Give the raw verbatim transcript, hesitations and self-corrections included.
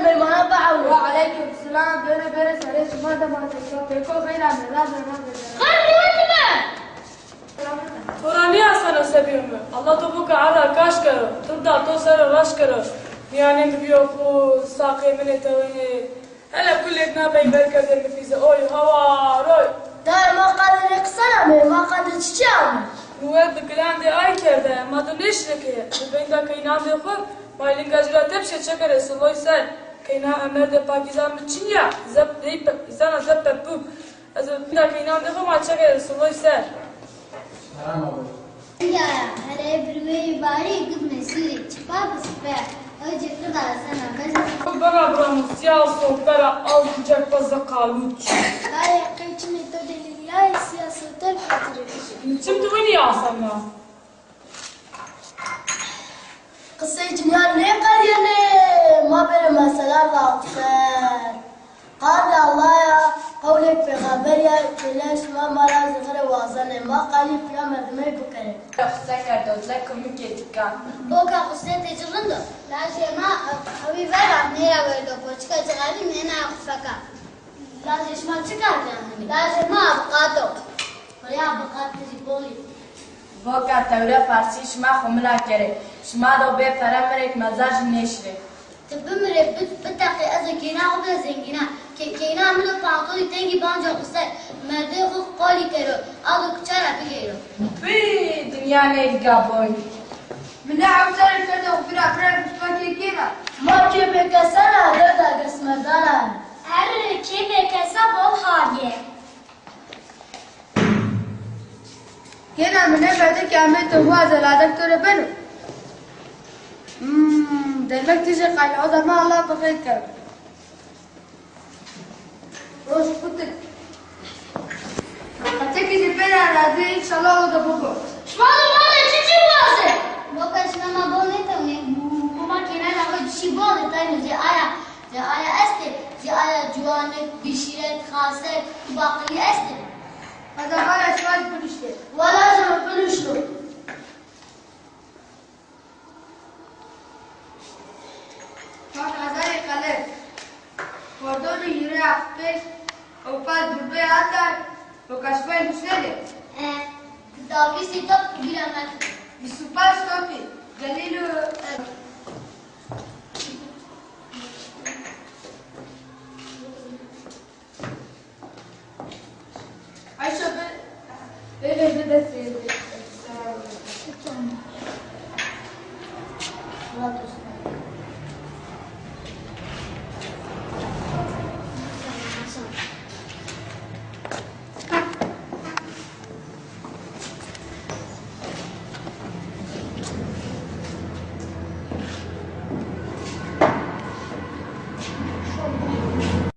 Mehmana biewro. Wa aleykum selam. Bêro, bêro, serê şima de ma de. Pêko xeyr ame. Rabe, rabe. Xeyr dîwetime. To ra nêaseno se bîyo mi. Allah to boka erra kaş kero. Tim da to ser o raşt kero. Mîyanê mi bîyo xo, saqê min ê tewênê. Hele kulêk na pey berkerdê mi pîze. Oy, hawar, oy. Dayê, ma qadê nê qisena mi, ma qadê çiçî ame? Mi wer bi gilandê ay kerde, ma do nêşirê ke. Bi veyda keynandê xo, ma linga ci ra tepşê çekerê siloy ser. Keyna emerdê pakîza mi çin ya, zep deype, îsana zep pepû. Ez û da keynandê xo ma çekerê siloy ser. Selam abi. Ya, ya, hele bir weyî barî gid mesîrê çipa bi sipe. Ewcî qida sena bezna. Bana buranın siyah sohbera al kucak fazla kaluç. Dayê, qey çimê to de lîlyayê siyah sohter xatirê. Çim tu winî asena. Qisey cinîyan nêqerîyenê, ma bêrê mesela de ser. Qandê Allah ya, qewlêk pêxember ya, kêlîya şima ma ra zixirê wazenê, ma qalî pîya merdimey bikerê. Qise kerdo, zek û mikê tikan. Boka qisê tê ci rind o. Lajê ma ewî vera nêra werdo, boçika cixarî nêna xufeka. Lajê şima çi kar kena henî? Lajê ma aviqat o. Rê aviqat ti zî bol î. Boka tewre parsî şima xo min ra kerê. Şima do bê pere mirêk mezar jî nêşirê. Ti bimirê, bi-, biteqê ez û keyna xo bide zengînan. Ke-, keyna min o pantolî tengî banco qisay. Merdê xo qolî kero, a do kuça ra bigeyro. Pî, dinya nêdîga boy. Mi ne hewsare kerdo xo bira bira guspa kê kêna. Ma kê bêkesena, derda gesmerdan a. Err, kê bêkesa bol hagê. Kêna mi nêfede ke amê to hua zeladek to rê beno. Hmm, demek ti jê qalî, o zaman Allah bi xeyr kero. Roj kutik. Qetekî zî pêra razî, înşallah o de bibo. Şima de ma de çiçî wazê? Boka şima ma bol nêtewnê. Hukuma kêna ra xo çî bol de tayno zê aya. Zê aya estê, zê aya ciwanek, bişîret, xasek û baqilî estê. Hada aya şima zî binuştê. Wela şima binuşto. Pak azarê qelem. Kordonê hîrê aqipêş, o pal durbê atay, o kaşmay nuşnenê. E, di da vîstî top bîra mekir. Vîst û panc topî, Celîl û, e,